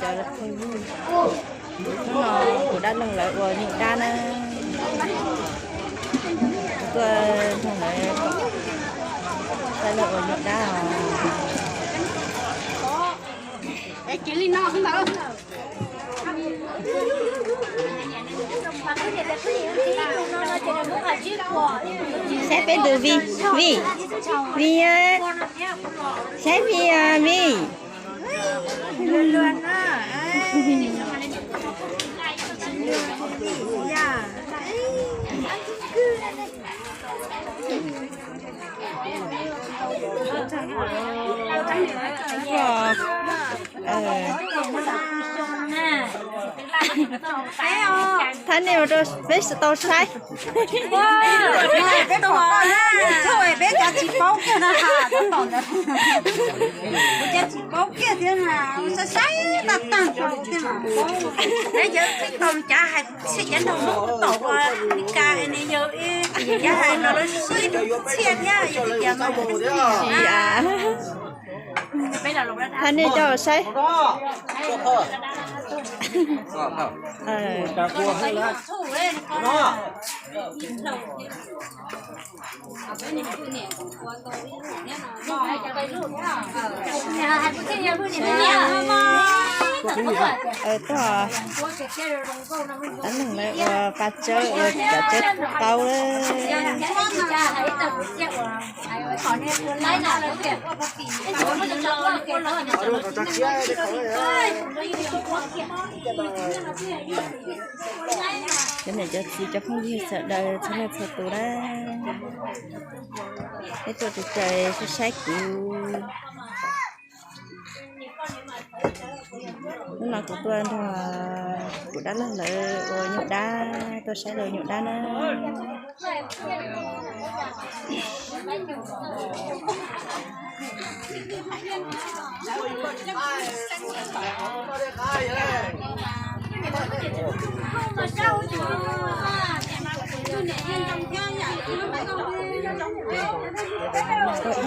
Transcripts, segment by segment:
Hnub no kuv dab laug lawv ua nyuj dab na. Kuv tuaj nrog lawv saib lawv ua nyuj dab os. Saib peb tus Vij, Vij, Vij, saib Vij, Vij. Thab nej ua rau peb tau saib. Peb cov tsis paub kiag na, cov tsis paub kiag thiab na, saib saib tag tag rau thiab mas. Peb cov tsis tau cav hais txhiaj cav nrog Hmoob tom ua li cas ne yog ib cav hais no lawv sib txhiaj thiab yog li cas mas. Thab nej coj saib. Tuaj, dab laug lawv ua pa tsawb, ua pa tsawb qaub lawm. Cov niam cov txiv cov phooj ywg sawv daws txhua leej txhua tus na, peb tuaj tus caw saib saib kuv. Hnub no kuv tuaj nrog kuv dab laug lawv ua nyuj dab, tuaj saib lawv nyuj dab na.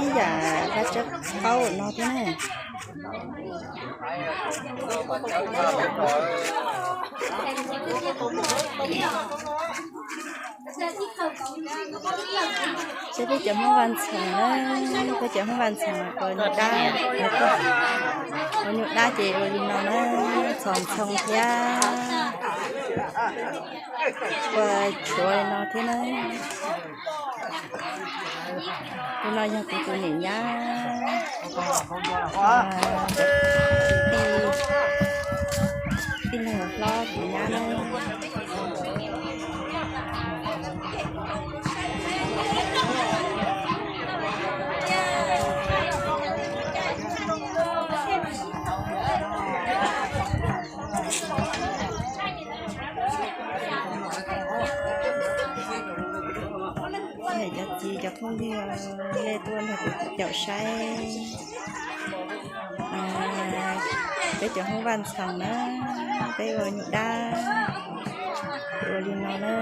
Ib yam dab tsawb qaub no thiab na. Saib peb cov Hmoob Vaj Ntxhee na, peb cov Hmoob Vaj Ntxhee ua nyuj dab, ua nyuj dab ces ua li no na, txhoov ntxhoo thiab ua tshuav li no thiab na. Tus no yog kuv tus niam nyab, tij laug hlob kuv nyab na. Cov txiv cov phooj ywg, nej tuaj nrog kuv caum saib peb cov Hmoob Vaj Ntxhee na, peb ua nyuj dab ua li no na.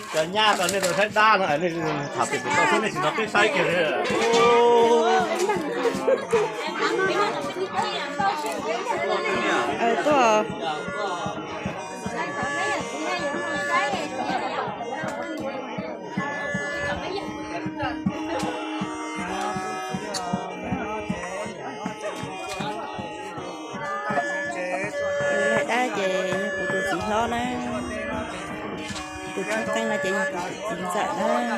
Cov nyab tau nej tau saib dab no, nej tham pem pem tau xwb, nej tsis hnov peb saib kiag li. Tuaj. Tus laig dab ces yog kuv tus txiv hlob na, tus tshoob qeej no ces yog kuv tus txiv ntxawm na.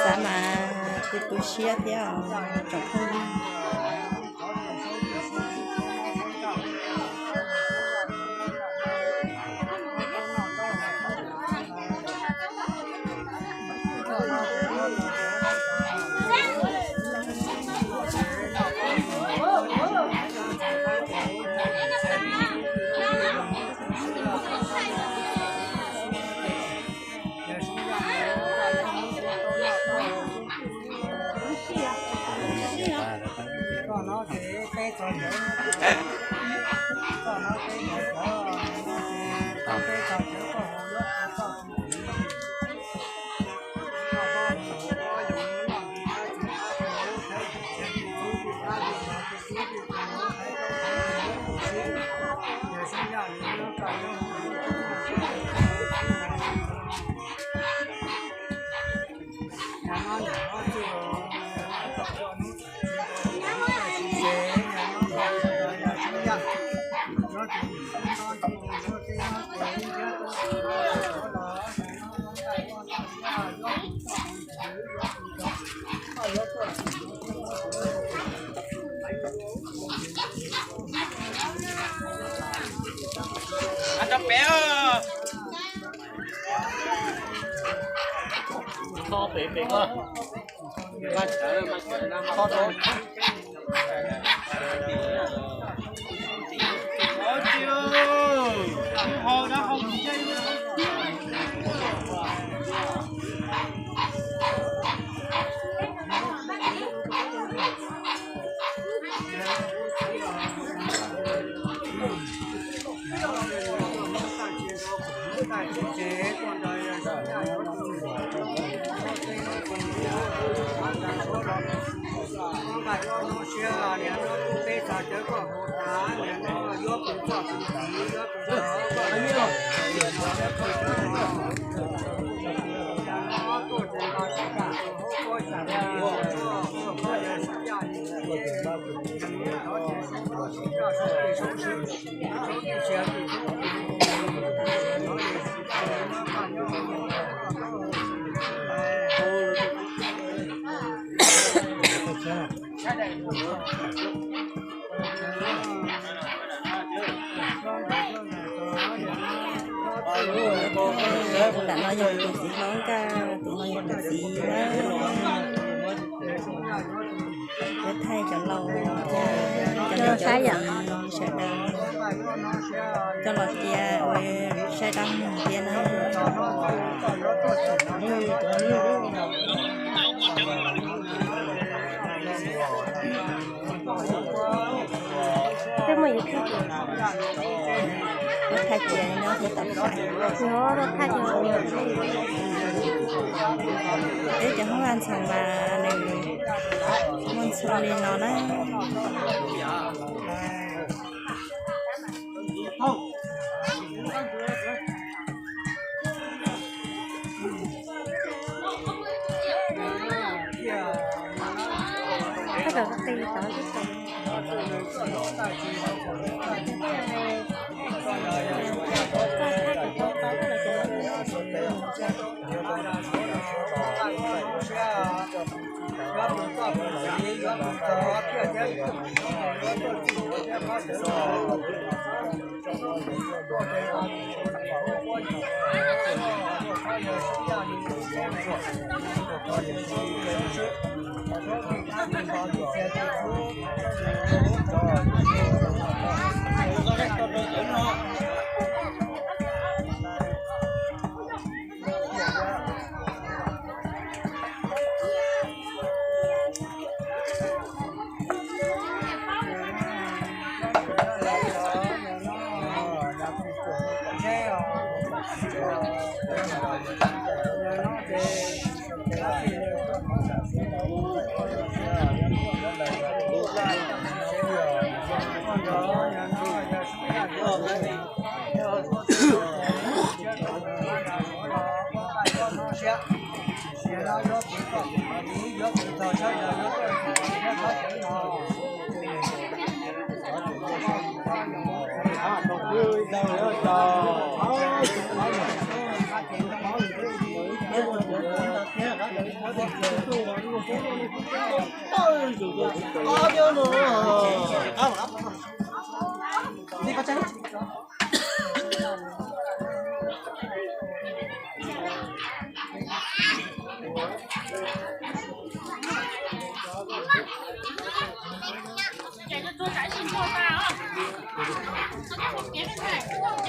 Xav mas tu tu siab thiab os tsoom phooj ywg. Tso pem, tso pem. Tam no yog tus txiv hlob nkaj, tus no yog tus txiv na. Yuav thaij cov laus, cov niam cov txiv sawv daws coj los cia ua saib dab neeg thiab na. Muab thaij cia nyob thiab tau fais. Peb cov Hmoob Vaj Ntxhoo mas nws muaj ntxhua li no na.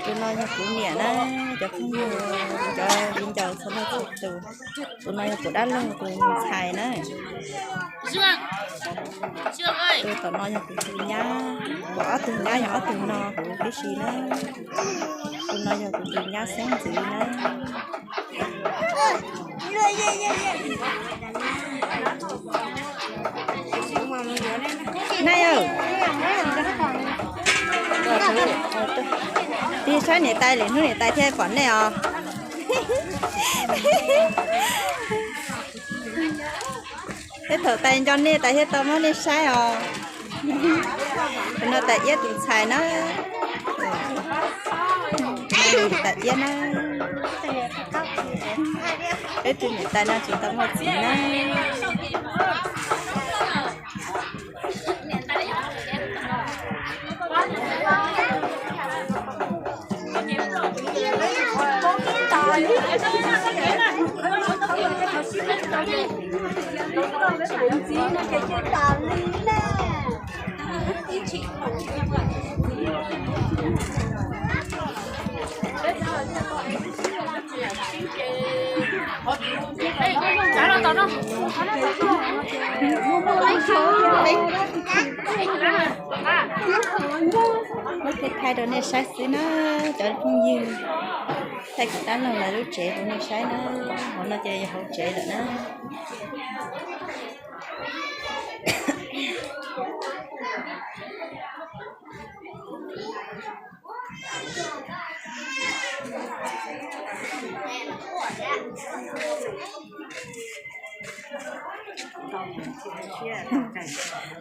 Tus no yog kuv niam na, cov phooj ywg, cov viv ncaus txhua leej txhua tus. Tus no yog kuv dab laug tus ntxhais na. Tus tom no yog kuv tus nyab, kuv ob tug nyab yog ob tug no kuv tib si na. Tus no yog kuv tus nyab xeeb ntxwv na. Nai, tig saib niam tais lwm hnub niam tais thiaj pom nej os. Tej thaum tais nco nej tais thiaj tau muab nej saib os. Tus no tais iab tus ntxhais na. Tais iab na. Peb tus niam tais no tsis tau muaj txiv na. Muab thaij thaij rau nej saib xwb na, cov phooj ywg. Thaij kuv dab laug lawv lub tsev rau nej saib na. Hauv no ces yog hauv tsev lawm na.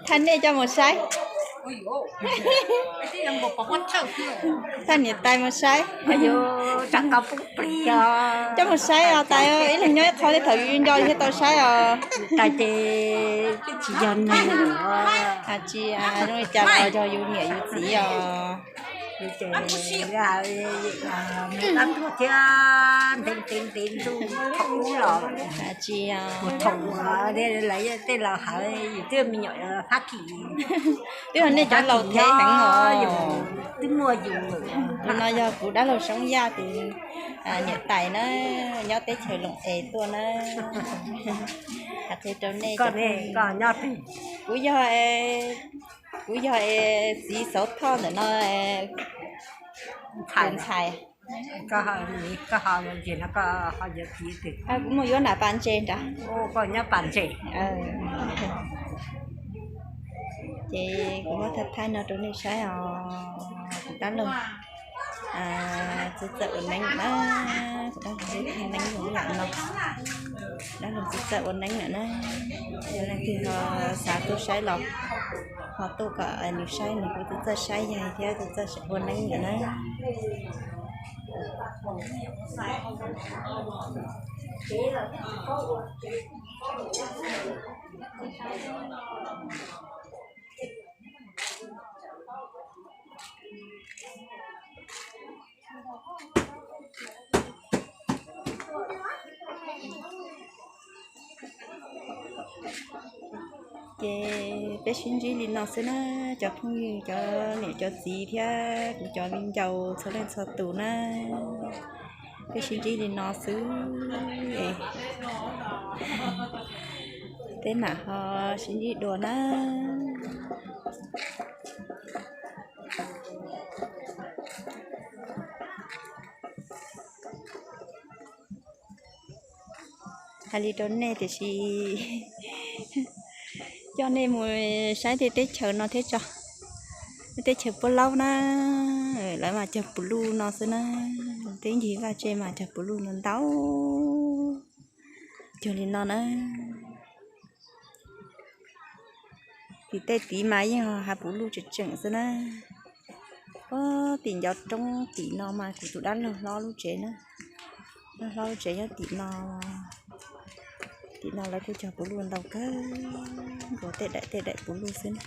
Thaij nej coj mus saib. Thaij niam tais mus saib. Coj mus saib os tais, ib leeg nyob ib qho li thaum yus nco thiaj tau saib os. Tais ces tsis yog neeg. Tsis zoo li cas los yog yus niam yus txiv os. Ces tab tuag thiab ntev ntev ntev ntuj thaum ub los. Tsis, thaum lawv tej laus hawv yus twb me nyuam Fab Kis. Twb yog nej cov laus thev heev os. Twb muaj yus. Tus no yog kuv dab laug Soob Yaj tus niam tais na, nyob teb chaws Loos Es tuaj na. Hais qhia rau nej, kuv yog, kuv yog txiv Xauv Thoj ntawm no tus ntxhais. Kuv mus yuav nram pas ntses nrad. Ces kuv muab thaij thaij no rau nej saib os. Kuv dab laug txawj txawj ua neeb na, kuv dab laug txawj txawj ua neeb lawm na. Yog leej twg ho xav tuaj saib los ho tuaj kom nws saib, nws kuj txawj txawj saib yaig thiab txawj txawj ua neeb lawm na. Ces peb sib ntsib li no xwb na, cov phooj ywg, cov niam cov txiv thiab kuv cov viv ncaus txhua leej txhua tus na. Peb sib ntsib li no xwb es peb mam ho sib ntsib dua na. Hais li rau nej tiam sis coj nej mus saib tej teb chaws no thiab tso. Teb chaws Puab Laub na, lawv mas cog pus luj no xwb na. Teb ncig vaj tse mas cog pus luj no ntau cuag li no na. Tim tej tid mas yeej hav pus luj tseem tseem xwb na. Ob tim ncov roob tim no mas kuv tus dab laug hlob lub tsev na. Dab laug hlob lub tsev nyob tim no. Tim no lawv kuj cog pus luj ntau kawg nkaus, tej daim tej daim pus luj xwb na.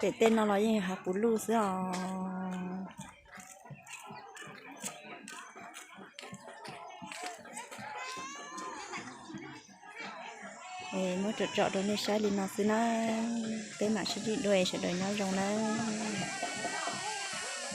Pem tej no los yeej yog hav pus luj xwb os. Muab tsom tsom rau nej saib li no xwb na. Peb mam sib ntsib dua, sawv daws nyob zoo nawb.